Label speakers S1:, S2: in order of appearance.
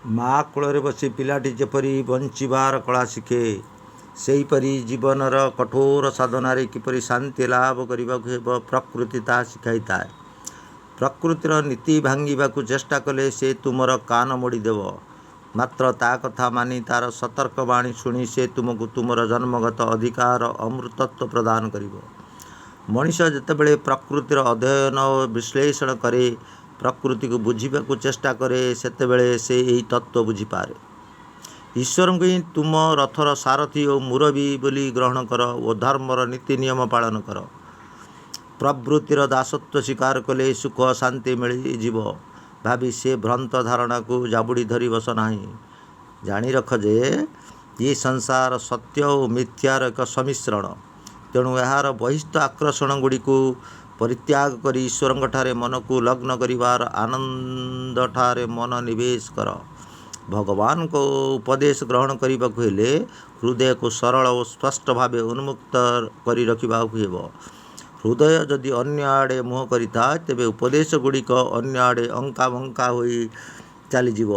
S1: ମା କୋଳରେ ବସି ପିଲାଟି ଯେପରି ବଞ୍ଚିବାର କଳା ଶିଖେ, ସେହିପରି ଜୀବନର କଠୋର ସାଧନାରେ କିପରି ଶାନ୍ତି ଲାଭ କରିବାକୁ ହେବ, ପ୍ରକୃତି ତାହା ଶିଖାଇଥାଏ। ପ୍ରକୃତିର ନୀତି ଭାଙ୍ଗିବାକୁ ଚେଷ୍ଟା କଲେ ସେ ତୁମର କାନ ମୋଡ଼ିଦେବ। ମାତ୍ର ତା' କଥା ମାନି ତା'ର ସତର୍କ ବାଣୀ ଶୁଣି ସେ ତୁମକୁ ତୁମର ଜନ୍ମଗତ ଅଧିକାର ଅମୃତତ୍ୱ ପ୍ରଦାନ କରିବ। ମଣିଷ ଯେତେବେଳେ ପ୍ରକୃତିର ଅଧ୍ୟୟନ ଓ ବିଶ୍ଳେଷଣ କରେ, ପ୍ରକୃତିକୁ ବୁଝିବାକୁ ଚେଷ୍ଟା କରେ, ସେତେବେଳେ ସେ ଏହି ତତ୍ତ୍ୱ ବୁଝିପାରେ। ଈଶ୍ୱରଙ୍କୁ ହିଁ ତୁମ ରଥର ସାରଥି ଓ ମୁରବି ବୋଲି ଗ୍ରହଣ କର ଓ ଧର୍ମର ନୀତି ନିୟମ ପାଳନ କର। ପ୍ରବୃତ୍ତିର ଦାସତ୍ୱ ସ୍ୱୀକାର କଲେ ସୁଖ ଶାନ୍ତି ମିଳିଯିବ ଭାବି ସେ ଭ୍ରାନ୍ତ ଧାରଣାକୁ ଜାବୁଡ଼ି ଧରି ବସ ନାହିଁ। ଜାଣିରଖ ଯେ ଏ ସଂସାର ସତ୍ୟ ଓ ମିଥ୍ୟାର ଏକ ସମ୍ମିଶ୍ରଣ। ତେଣୁ ଏହାର ବହିସ୍ଥ ଆକର୍ଷଣଗୁଡ଼ିକୁ ପରିତ୍ୟାଗ କରି ଈଶ୍ୱରଙ୍କଠାରେ ମନକୁ ଲଗ୍ନ କରିବାର ଆନନ୍ଦଠାରେ ମନ ନିବେଶ କର। ଭଗବାନଙ୍କ ଉପଦେଶ ଗ୍ରହଣ କରିବାକୁ ହେଲେ ହୃଦୟକୁ ସରଳ ଓ ସ୍ପଷ୍ଟ ଭାବେ ଉନ୍ମୁକ୍ତ କରି ରଖିବାକୁ ହେବ। ହୃଦୟ ଯଦି ଅନ୍ୟ ଆଡ଼େ ମୁହଁ କରିଥାଏ, ତେବେ ଉପଦେଶଗୁଡ଼ିକ ଅନ୍ୟ ଆଡ଼େ ଅଙ୍କାବଙ୍କା ହୋଇ ଚାଲିଯିବ।